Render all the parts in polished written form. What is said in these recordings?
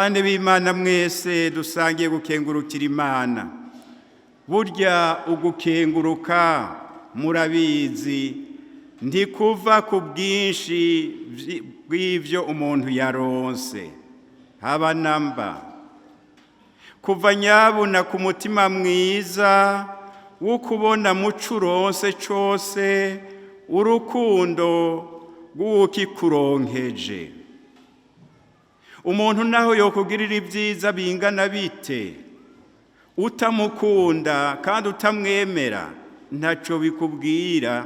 Bane b'Imana mwese dusangiye gukengurukira Imana, burya ugukenguruka, murabizi, ntikuva ku bwinshi bw'ibyo umuntu yaronse haba namba. Kuva nyabuna ku mutima mwiza wo kubona muco uronse cose urukundo rw'uwukikuronkeje. Umuntu naho yokugirira ibyiza bingana bite, utamukunda kandi utamwemera, ntaco bikubwira.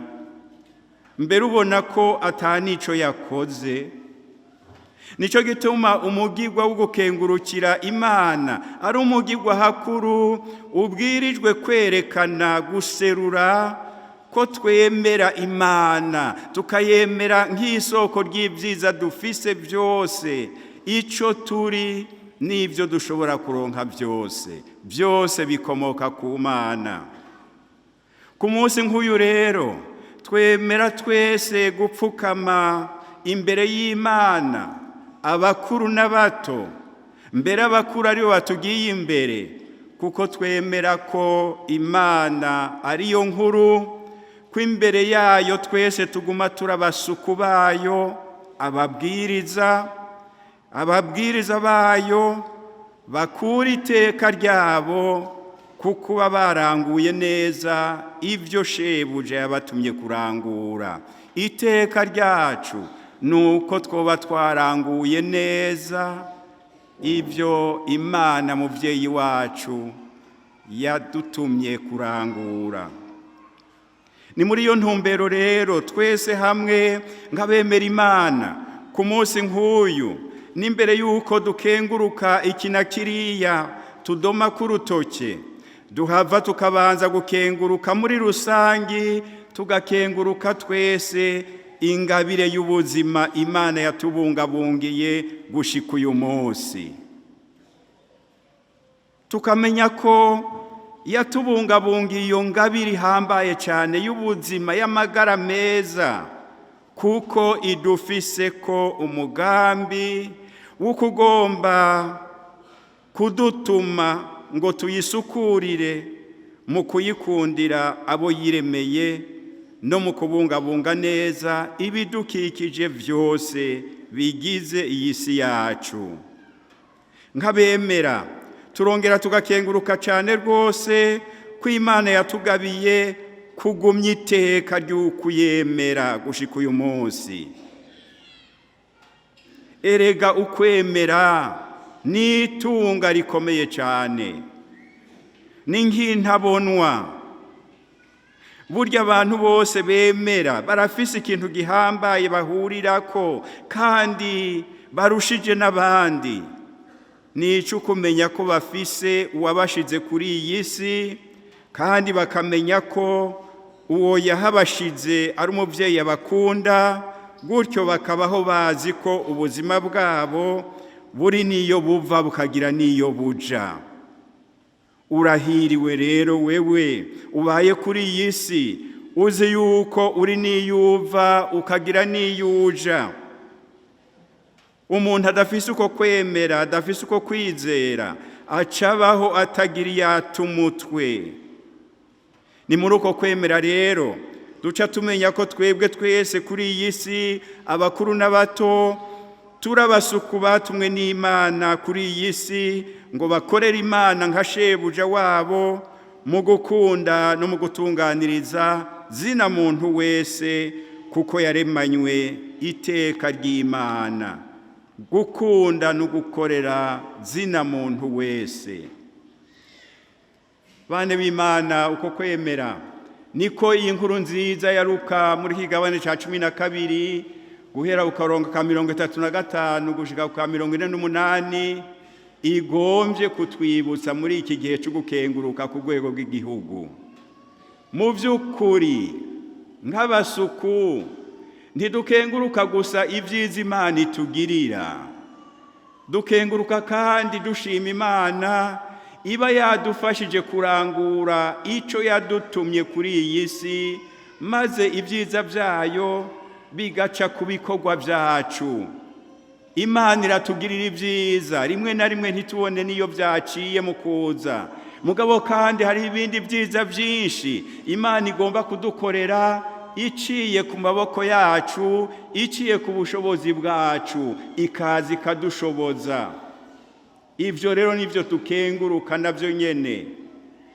Mbere ubona ko atanico yakoze. Nico gituma umugirwa wo gukengurukira Imana ari umugirwa hakuru ubwirijwe kwerekana, guserura ko twemera Imana, tukayemera nk'isoko ry'ibyiza dufise byose, icyo turi n'ibyo dushobora kuronka byose. Byose bikomoka ku Mana. Ku munsi nk'uyu rero, twemera twese gupfukama imbere y'Imana, abakuru n'abato, mbere abakuru aribo batugiye imbere, kuko twemera ko Imana ariyo nkuru, ko imbere yayo twese tuguma turabasuku bayo, ababwiriza bayo bakura iteka ryabo kuko baranguye neza ibyo shebuja yabatumye kurangura. Iteka ryacu ni uko twoba twaranguye neza ibyo Imana mubyeyi wacu yadutumye kurangura. Ni muri iyo ntumbero rero, twese hamwe nk'abemera Imana, ku munsi nk'uyu, n'imbere y'uko dukenguruka iki na kiriya tudoma k'urutoke, duhava tukabanza gukenguruka muri rusangi, tugakenguruka twese ingabire y'ubuzima Imana yatubungabungiye gushika uyu munsi, tukamenya ko yatubungabungiye iyo ngabire ihambaye cyane y'ubuzima, y'amagara meza, kuko idufise ko umugambi wo kugomba kudutuma ngo tuyisukurire mu kuyikundira abo yiremeye no mu kubungabunga neza ibidukikije byose bigize iyi si yacu. Nk'abemera, turongera tugakenguruka cyane rwose ko Imana yatugabiye kugumya iteka ry'ukuyemera gushika uyu munsi. Erega ukwemera ni itunga rikomeye cyane, ni nk'intabonwa. Burya abantu bose bemera barafise ikintu gihambaye bahurirako kandi barushije n'abandi, ni ico kumenya ko bafise uwabashize kuri iyi si, kandi bakamenya ko uwo yahabashize ari umubyeyi abakunda. Gutyo bakabaho bazi ko ubuzima bwabo buri n'iyo buva bukagira n'iyo buja. Urahiriwe rero wewe ubaye kuri iyi si uzi yuko uri n'iyo uva ukagira n'iyo uja. Umuntu adafise uko kwemera, adafise uko kwizera, acabaho atagira iyata umutwe. Ni muri uko kwemera rero duca tumenya ko twebwe twese kuri iyi si, abakuru n'abato, turabasuku batumwe n'Imana kuri iyi si ngo bakorere Imana nka shebuja wabo mu gukunda no mu gutunganiriza zina muntu wese, kuko yaremanywe iteka ry'Imana. Gukunda no gukorera zina muntu wese. Bane b'Imana, uko kwemera niko iyi nkuru nziza ya Luka muri kigabane ca 12, guhera ku karongo ka 35 gushika ku ka 48, igombye kutwibutsa muri iki gihe cyo gukenguruka ku rwego rw'igihugu. Mu by'ukuri, nk'abasuku, ntidukenguruka gusa ibyiza Imana itugirira, dukenguruka kandi dushima Imana iba yadufashije kurangura icyo yadutumye kuri iyi si, maze ibyiza byayo bigaca ku bikorwa byacu. Imana iratugirira ibyiza, rimwe na rimwe ntitubone n'iyo byaciye mu kuza. Mugabo kandi hari ibindi byiza byinshi Imana igomba kudukorera iciye ku maboko yacu, iciye ku bushobozi bwacu, ikaza ikadushoboza. Ibyo rero nibyo tukenguruka nabyo nyene.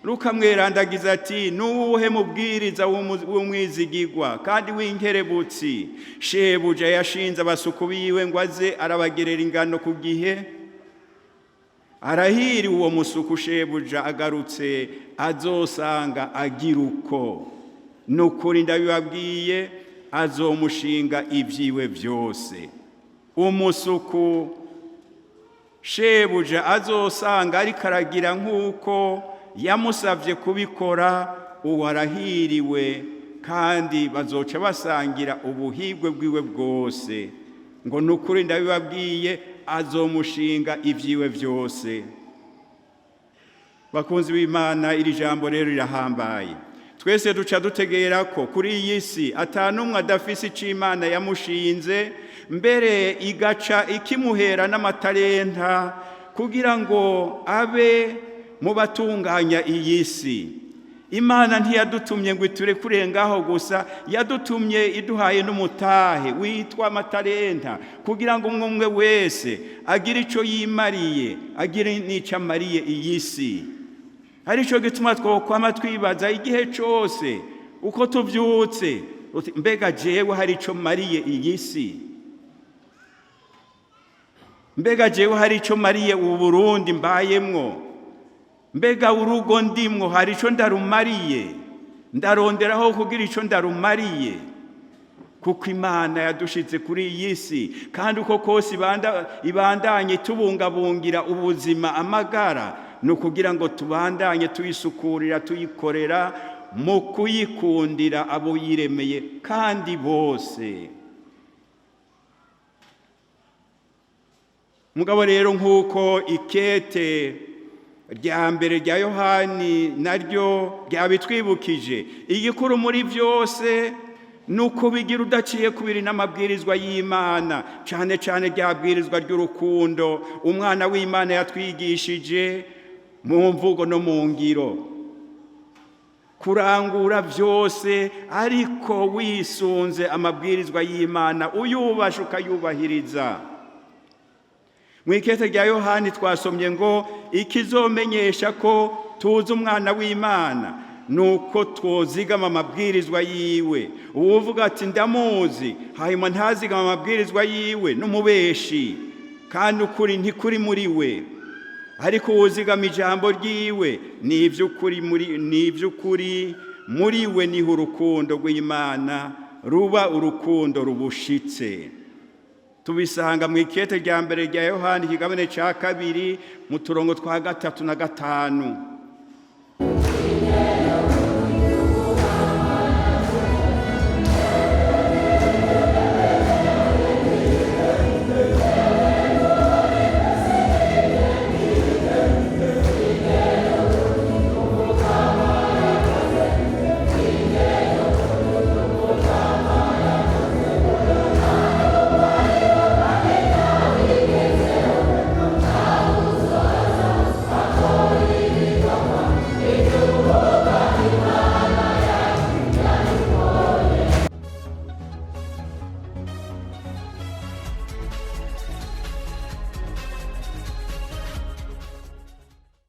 Luka mwerandagiza ati: "Nuwuhe mubwiriza w'umwizigigwa kandi w'inkerebutsi shebuja yashinze abasuku biwe ngo aze arabagerera ingano ku gihe? Arahiriwe uwo musuku shebuja agarutse azosanga agira uko. Ni ukuri ndabibabwiye, azomushinga ibyiwe byose." Umusuku shebuja azosanga ariko aragira nk'uko yamusabye kubikora, uwo arahiriwe, kandi bazoca basangira ubuhigwe bwiwe bwose. Ngo: "Ni ukuri ndabibabwiye, azomushinga ibyiwe byose." Bakunzi b'Imana, iri jambo rero rirahambaye. Twese duca dutegera ko kuri iyi si atanumwe adafise icyo Imana yamushinze, mbere igaca ikimuhera n'amatalenta kugira ngo abe mu batunganya iyi si. Imana ntiyadutumye ngo iturekure ngaho gusa, yadutumye iduhaye n'umutahe witwa amatalenta, kugira ngo umwe umwe wese agire icyo yimariye, agire n'icyo amariye iyi si. Aricyo gituma twokwama twibaza igihe cyose uko tubyutse: "Mbega jewe hari icyo mariye iyi si? Mbega jewe hari icyo mariye ubu Burundi mbayemwo? Mbega urugo ndimwo hari icyo ndarumariye? Ndaronderaho kugira icyo ndarumariye?" Kuko Imana yadushyitse kuri iyi si, kandi uko kose ibandanye tubungabungira ubuzima, amagara, ni ukugira ngo tubandanye tuyisukurira, tuyikorera mu kuyikundira abo yiremeye kandi bose. Mugabo rero, nk'uko ikete rya mbere rya Yohani naryo ryabitwibukije, igikuru muri byose ni ukubigira udaciye kubiri n'amabwirizwa y'Imana, cyane cyane rya bwirizwa ry'urukundo umwana w'Imana yatwigishije mu mvugo no mu ngiro. Kurangura byose ariko wisunze amabwirizwa y'Imana, uyubasha, ukayubahiriza. Mu ikete rya Yohani twasomye ngo: "Ikizomenyesha ko tuzi umwana w'Imana ni uko twozigama amabwirizwa yiwe. Uwuvuga ati: 'Ndamuzi,' hanyuma ntazigama amabwirizwa yiwe, n'umubeshi, kandi ukuri ntikuri muri we. Ariko uwuzigama ijambo ryiwe, ni iby'ukuri muri we niho urukundo rw'Imana ruba urukundo rubushitse." Tubisanga mu ikete rya mbere rya Yohani, ikigabane cya 2, mu turongo twa 3 na 5.